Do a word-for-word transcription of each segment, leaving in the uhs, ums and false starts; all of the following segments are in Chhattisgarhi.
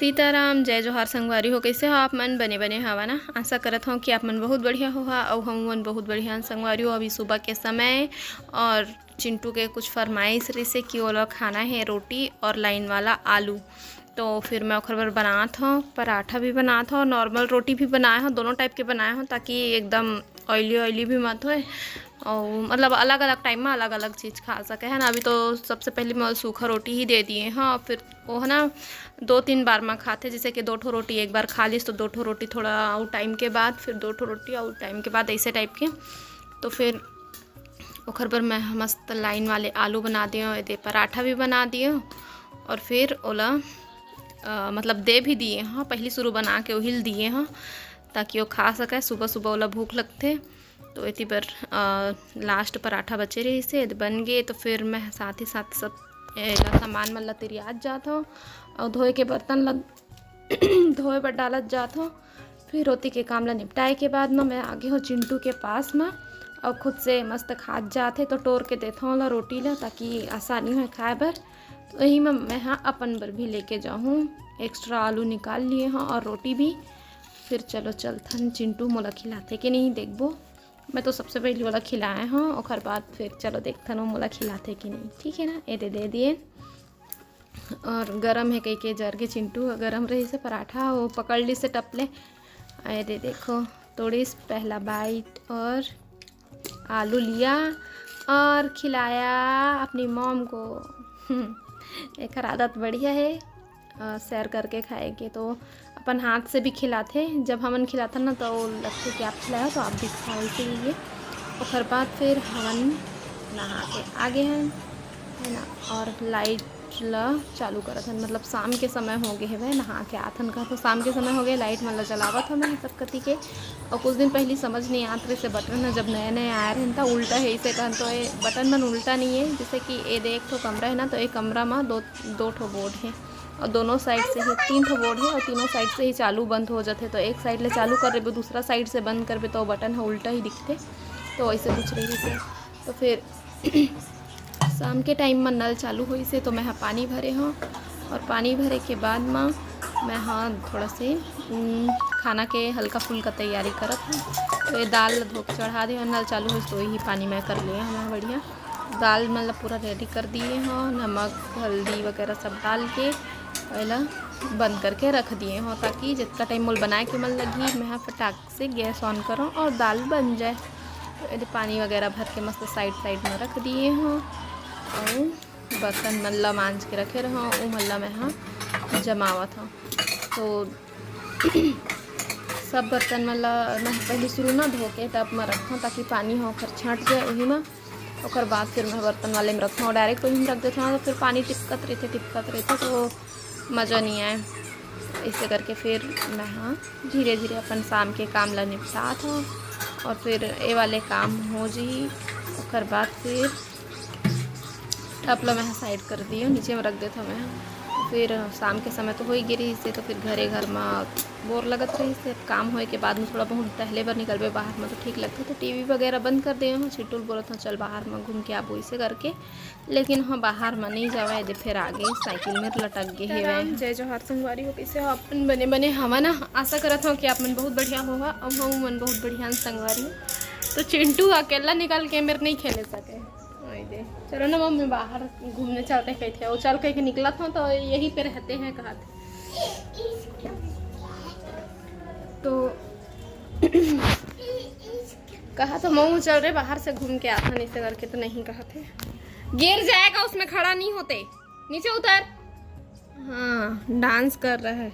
सीताराम, जय जोहार संगवारी हो। कइसे हो आप मन? बने बने हवा ना? आशा करत हव कि आप मन बहुत बढ़िया होहा, अउ हम मन बहुत बढ़िया हन संगवारी हो। अभी सुबह के समय और चिंटू के कुछ फरमाइश रहिसे कि ओला खाना हे रोटी और लाइन वाला आलू। तो फिर मैं ओखर बर बनात हव, पराठा भी बनात हव, नॉर्मल रोटी भी बनाए हव, दोनों टाइप के बनाए हव, ताकि एकदम ऑयली ऑयली भी मत होए। और मतलब अलग अलग टाइम में अलग अलग चीज़ खा सके है ना। अभी तो सबसे पहले मैं सूखा रोटी ही दे दिए हव, फिर वो है ना दो तीन बार में खाथे, जैसे कि दो ठो रोटी एक बार खा लिस तो दो ठो रोटी थोड़ा आउट टाइम के बाद, फिर दो ठो रोटी आउट टाइम के बाद, ऐसे टाइप के। तो फिर ओखर बर मैं ह मस्त लाइन वाले आलू बना दियो, एदे पराठा भी बना दियो और फिर ओला अ, मतलब दे भी दिए हव। पहली शुरू बना के ओहिल दिए हव ताकि वो खा सके, सुबह सुबह ओला भूख लगथे। तो एती बर अ, लास्ट पराठा बचे रहिसे, एदे बन गे। तो फिर मैं साथ ही साथ सब एला सामान मन ला तिरियात जात हव और धोए के बर्तन ला धोए बर डालत जात हव। फिर ओती के काम ला निपटाए के बाद म मैं आगे हव चिंटू के पास म, और खुद से मस्त खात जात हे, तो टोर के देथव ओला रोटी ला, ताकि आसानी होए खाए बर। तो यही म मैं ह अपन बर भी लेके जाहूँ, एक्स्ट्रा आलू निकाल लिए हव और रोटी भी। फिर चलो चलथन, चिंटू मोला खिलाथे कि नहीं देखबो। मैं तो सबसे पहली ओला खिलाए हव, ओखर बाद फिर चलो देखथन वो मोला खिलाथे कि नहीं, ठीक है ना। एदे दे दिए और गरम है कह के जर के चिंटू ह गरम रहिसे पराठा, वो पकड़ लिसे टप ले। एदे देखो, तोड़िस पहला बाइट और आलू लिया और खिलाया अपनी मॉम को। एकर आदत बढ़िया है शेयर करके खाए के, तो अपन हाथ से भी खिलाथे। जब हमन खिलाथन ना, तो वो लगथे कि आप खिलाए हो तो आप भी खाओ, इसीलिए। ओकर बाद फिर हमन नहा के आगे हैं, है ना, और लाइट ला चालू करत हन, मतलब शाम के समय हो गए हवे, नहा के आथन का, तो शाम के समय हो गए, लाइट मन ला जलावत हन सब कति के। और कुछ दिन पहली समझ नहीं आत रहिसे बटन ह, जब नया नया आए रहन त उल्टा है, इसे कहन तो ये बटन मन उल्टा नहीं है। जैसे कि ये दे एक ठो कमरा है ना, तो एक कमरा में दो दो ठो बोर्ड है और दोनों साइड से ही तीन ठो बोर्ड है और तीनों साइड से ही चालू बंद हो जाते। तो एक साइड ले चालू कर रहे, दूसरा साइड से बंद करबे तो बटन ह उल्टा ही दिखते। तो ऐसे कुछ रही थे। तो फिर शाम के टाइम म नल चालू होइसे, तो मैं ह पानी भरे हव और पानी भरे के बाद म मैं ह थोड़ा से उम, खाना के हल्का फुल्का तैयारी करत हव। तो ये दाल ला धो के चढ़ा दे हव, नल चालू होइस तो वही पानी मैं कर ले हव बढ़िया। दाल मन ला पूरा रेडी कर दिए हव, नमक हल्दी वगैरह सब डाल के एला बंद करके रख दिए हव, ताकि जितना टाइम मोल बनाए के मन लगही मैं ह फटाक से गैस ऑन करूँ और दाल बन जाए। तो एदे पानी वगैरह भर के मस्त साइड साइड में रख दिए हव और बर्तन मन ला मांज के रखे रहव, ओ मन ला मैं ह जमावत हव। तो सब बर्तन मन ला मैं पहले शुरू ना धो के टब में रखूँ, ताकि पानी ह ओखर छाँट जाए वही में। ओकर बाद फिर मैं बर्तन वाले में रखूँ और डायरेक्ट वही में रख देथव, तो फिर पानी टिपकत रहिथे, टिपकत रहिथे, तो मज़ा नहीं आए। इसे करके फिर मैं ह धीरे धीरे अपन शाम के काम ला निपटात हव और फिर ये वाले काम हो जी। ओकर बाद फिर टब ला मैं साइड कर दियो, नीचे में रख देथव मैं। फिर शाम के समय तो हो ही गे रहिसे, तो फिर घरे घर में बोर लगत रहिसे। काम होए के बाद में थोड़ा बहुत टहले बर निकलबे बाहर में तो ठीक लगथे। तो टीवी वगैरह बंद कर दे हव, चिंटू ल बोलत हव चल बाहर में घूम के आबो, इसे करके। लेकिन हाँ, बाहर में नहीं जावे, एदे फिर आगे साइकिल में लटक गए हेवय। राम, जय जोहार संगवारी हो, कैसे हो अपन? बने बने हवा ना? आशा करत हव कि आप मन बहुत बढ़िया होहा। अब हम मन बहुत बढ़िया हन संगवारी हो। तो चिंटू अकेला निकल के मेरे नहीं खेले सके। ओए दे, चलो ना मम्मी, बाहर घूमने चलते कहते हैं। वो चल कह के निकलत हव तो यहीं पे रहते हैं कहत। तो कहा तो मऊ चल रहे, बाहर से घूम के आता, नहीं से करके तो नहीं कहत हे। गिर जाएगा, उसमें खड़ा नहीं होते, नीचे उतर। हाँ, डांस कर रहा है।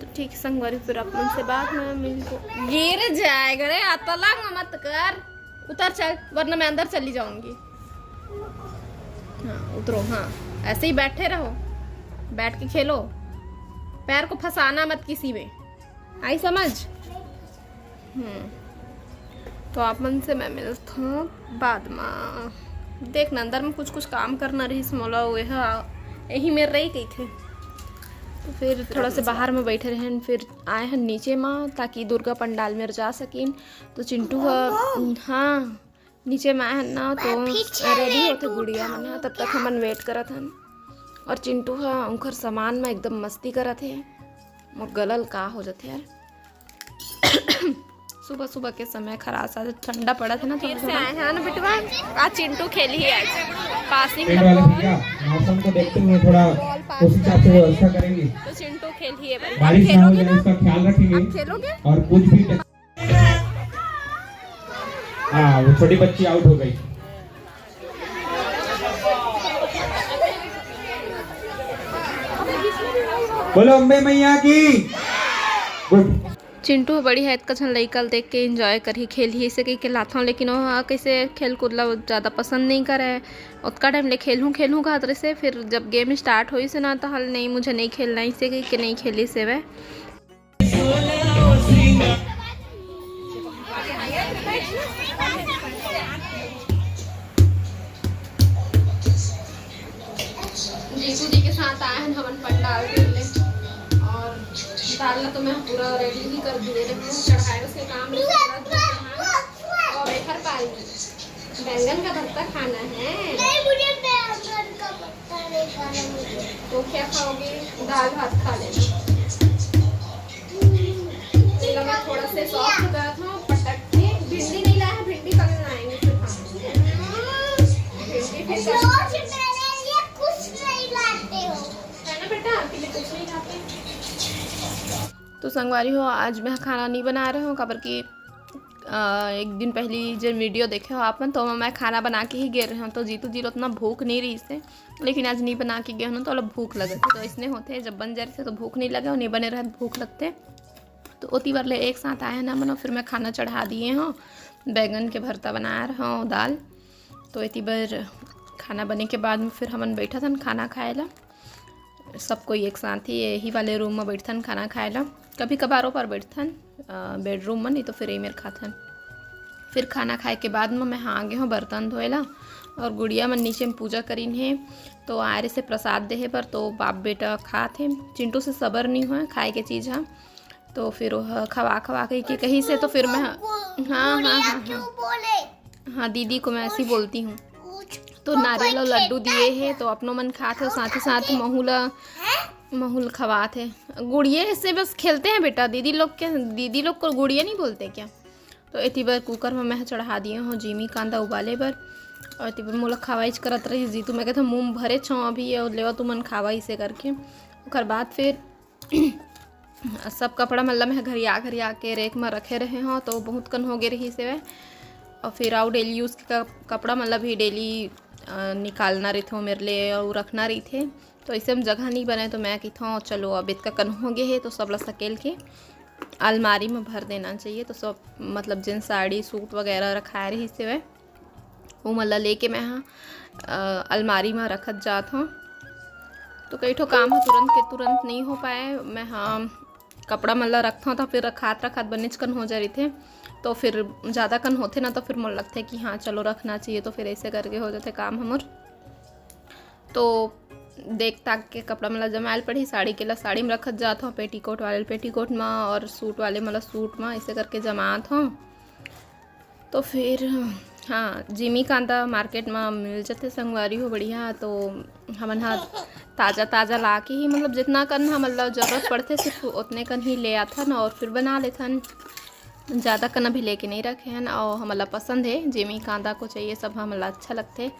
तो ठीक संगवारी, फिर अपन से बाद में मिलते। गिर जाएगा रे, अतलंग मत कर, उतर चल, वरना मैं अंदर चली जाऊंगी। हाँ, उतरो। हाँ, ऐसे ही बैठे रहो, बैठ के खेलो, पैर को फंसाना मत किसी में, आई समझ? हम्म, तो आप मन से मैं मिलत हव बाद में। देख ना, अंदर में कुछ कुछ काम करना रहिस मोला, वो यही में रही कहिथे। तो फिर थोड़ा से बाहर में बैठे रहन, फिर आए हन नीचे में, ताकि दुर्गा पंडाल में जा सकिन। तो चिंटू ह, हाँ, नीचे में आए हन ना, तो रेडी होते गुड़िया मन ह, तब तक हमन वेट करत हन। और चिंटू ह उंखर सामान में एकदम मस्ती करत हे। मोर गला ल का हो जाथे यार। सुबह सुबह के समय खरासा, ठंडा पड़त हे ना, फिर से आए हैं ना बेटवा। आज चिंटू खेलही आज पासिंग टेंट वाले भैया, मौसम को देखते हुए थोड़ा उस हिसाब से व्यवस्था करेंगे। तो चिंटू खेलही है भाई। बारिश ना हो जाए, इसका ख्याल रखेंगे। खेलोगे? और कुछ भी हाँ, वो छोटी बच्ची आउट हो गई। बोलो अम्बे मैया की। गुड। चिंटू ह बड़ी है, अतका झन लइका ल देख के एंजॉय करही, खेलही, इसे कहिके लाथंव, लेकिन ओह कइसे खेल कूद ला ज़्यादा पसंद नइ करय। ओतका टाइम ले खेलहूँ खेलहूँ कहत रहिसे, फिर जब गेम स्टार्ट होइस ना, त हल नहीं, मुझे नहीं खेलना, इसे कहिके नहीं खेलिस हवय। जीजू जी के साथ आए हैं हमन पंडाल के लिए। और दाल ला तो मैं पूरा रेडी ही कर दिए रहे हूँ, चढ़ाए उसके काम भी करत रहे हैं। और एकर पारी बैंगन का भरता खाना है। नहीं, मुझे बैंगन का भरता नहीं खाना मुझे। तो क्या खाओगे? दाल भात खा लेना। तेल में थोड़ा से सॉफ्ट करत हूँ, पटक के। भिंडी नहीं लाया है, भिंडी कल लाएंगे फिर खाएंगे। भिंडी फिर कल रोज मेरे लिए कुछ नहीं लाते हो। है ना बेटा, आपके लिए कुछ नहीं लाते। तो संगवारी हो, आज मैं खाना नहीं बना रहे हूँ, काबर कि अ, एक दिन पहली जेन वीडियो देखे हो आप मन, तो मैं खाना बना के ही गे रहे हूँ। तो जीतू जी ल उतना भूख नहीं रहिसे, लेकिन आज नहीं बना के गे हूँ ना, तो ओला भूख लगत हे। तो इसने होथे, जब बन जा रहिथे तो भूख नहीं लगे, और नहीं बने रहे तो भूख लगथे। तो ओती बर ले एक साथ आए हैं ना मनो, फिर मैं खाना चढ़ा दिए हूँ, बैगन के भरता बना रहे हूँ, दाल। तो एती बर खाना बने के बाद में फिर हमन बैठत हन खाना खाए ला। सब कोई एक साथ ही यही वाले रूम में बैठथन खाना खाए ला। कभी कभार ओपर बैठथन, अ, बेडरूम में, नहीं तो फिर एमेर खाथन। फिर खाना खाए के बाद में मैं हाँ गे हूँ बर्तन धोए ला, और गुड़िया मन नीचे में पूजा करिन हे, तो आए रहिसे प्रसाद देहे बर, तो बाप बेटा खात हे। चिंटू से सबर नहीं होय खाए के चीज़ हा, तो फिर ओह खवा खवा के, के कही से, तो फिर मैं हाँ, हाँ, हाँ, हाँ, हाँ। हाँ, दीदी को मैं ऐसी बोलती हूँ। तो नारियल और लड्डू दिए हे, तो अपनो मन खात हे, साथ ही साथ महू ला, महू ल खवात हे। गुड़िया से बस खेलते हैं बेटा, दीदी लोग के, दीदी लोग को गुड़िया नहीं बोलते क्या? तो एती बर कुकर में मैं चढ़ा दिए हूँ जीमी कांदा उबाले बर। और एती बर मोला खवाइच करत रही जीतू, मैं कहते मुंह भरे छो अभी, और लेवा तुमन खावा इसे करके। ओकर बाद फिर सब कपड़ा मन ल मैं घरिया घरिया के रैक म रखे रहे हव, तो बहुत कन हो गे रहिस हवय। अउ फिर अउ डेली यूज़ के क-, कपड़ा मन ल भी डेली, अ, निकालना रहिथे मेरे लिए अउ रखना रहिथे, तो अइसे म जगह नइ बने, तो मैं कहिथव चलो अब एतका कन हो गे हे, तो सब ल सकेल के अलमारी म भर देना चाहिए। तो सब मतलब जेन साड़ी सूट वगैरह रखाए रहिस हवय, ओमन ल लेके मैं ह, अ, अलमारी म रखत जात हव। तो कई ठो काम ह तुरंत के तुरंत नइ हो पाए। मैं ह कपड़ा मन ल रखथव त फिर रखात रखात बनेच कन हो जा रहिथे, तो फिर ज़्यादा कन होथे ना, तो फिर मोला लगथे कि हाँ चलो रखना चाहिए, तो फिर ऐसे करके हो जाथे काम हमर। तो देख ताक के कपड़ा मन ल जमाए ल पड़ही, साड़ी के ल साड़ी म रखत जात हव, पेटीकोट वाले ल पेटीकोट म और सूट वाले मन ल सूट म, ऐसे करके जमात हव। तो फिर हाँ, जिमी कांदा मार्केट म मिल जथे संगवारी हो, बढ़िया। तो हमन ह ताज़ा ताज़ा ला के ही, मतलब जितना कन हमन ल जरूरत पड़थे सिर्फ ओतने कन ही ले आथन और फिर बना लेथन। ज़्यादा कन अभी लेके नहीं रखे हन और हमन ल पसंद हे, जिमी कांदा को चाहिए सब हमन ल अच्छा लगथे।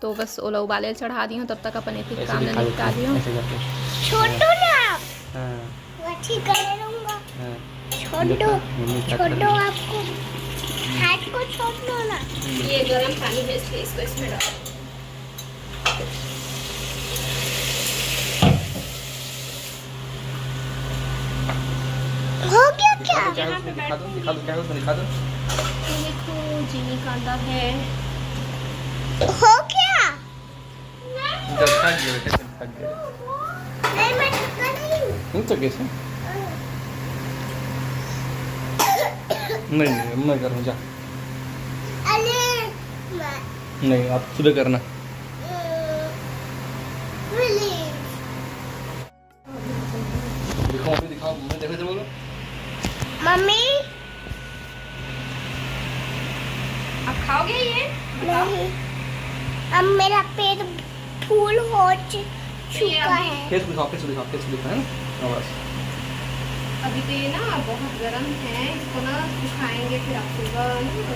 तो बस ओला उबाले ल चढ़ा दी हूँ, तब तक अपन एती ऐसे काम ल दिखा दो, निपटा दी हूँ। ऐसे करके। छोटू ना। हाँ। वो अच्छी करे रहूँगा। हाँ। छोड़ दो, मम्मी क्या छोड़ दो। आपको, हाथ को छोड़ दो ना। ये गरम पानी है, इसको, इसमें डालो। हो गया क्या? दिखा दो, क्या है उसमें, दिखा दो, दिखा दो, क्या है उसमें, दिखा दो। ये देखो, जिमी कांदा है। हो गया? थक गया बेटा, थक गया। नहीं, मैं थका नहीं हूँ। नहीं थके से? नहीं, नहीं, मैं करूँ, जा। अरे, मैं नहीं, आप सुबह करना। प्लीज। दिखाओ, अभी दिखाओ, मैं देखो तो बोलो। मम्मी। आप खाओगे ये? बताओ। नहीं। अब मेरा पेट फुल हो चु-, चुका है। फेस दिखाओ, फेस दिखाओ, फेस दिखाओ, है ना? हाँ, बस। अभी तो ये ना बहुत गर्म है, इसको ना सुखाएंगे, फिर आप सुबह ना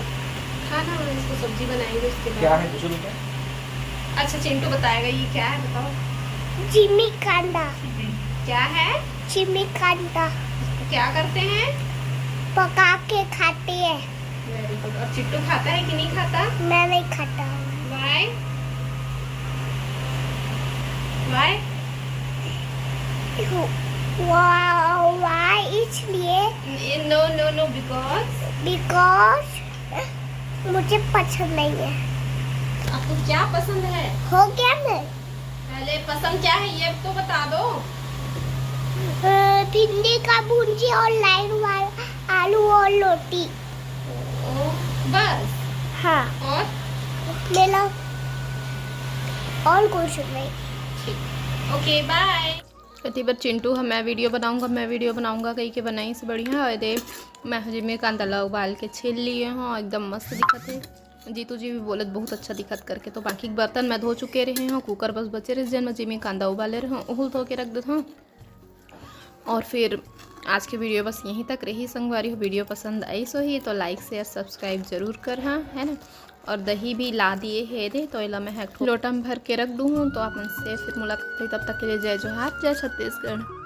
खाना, इसको सब्जी बनाएंगे उसके बाद। क्या है, पूछो बेटा। अच्छा, चिंटू बताएगा ये क्या है, बताओ। जिमी कांदा। क्या है? जिमी कांदा। क्या करते हैं? पका के खाते हैं। वेरी गुड। और चिट्टू खाता है कि नहीं खाता? मैं नहीं खाता। वाई? वाई? वाई इसलिए No, no, no, because because मुझे पसंद नहीं है। आपको क्या पसंद है? हो गया मैं। पहले पसंद क्या है ये तो बता दो। अ, भिंडी का भुंजी और लाइन वाला आलू और रोटी। ओ, बस। हाँ। और मेरा और कुछ नहीं। ठीक, ओके, बाय। कति बार चिंटू ह मैं वीडियो बनाऊंगा, मैं वीडियो बनाऊंगा कही के बनाइस बढ़िया। और दे मैं जिमी कांदा ला उबाल के छील लिए हूँ, एकदम मस्त दिखत है। जीतू जी भी बोलत बहुत अच्छा दिखत करके। तो बाकी बर्तन मैं धो चुके रहे हूँ, कुकर बस बचे रहे, जेन मैं जिमी कांदा उबाले रहे हूँ, ओहू ल धो के रख देता हूँ। और फिर आज के वीडियो बस यहीं तक रही संगवारी हो। वीडियो पसंद आइस होही तो लाइक शेयर सब्सक्राइब जरूर करहा, है ना। और दही भी ला दिए हे दे, तो एला मैं ह एक ठो लोटा में भर के रख दूँ हूँ। तो आप मन से फिर मुलाकात होही, तब तक के लिए जय जोहार, जय छत्तीसगढ़।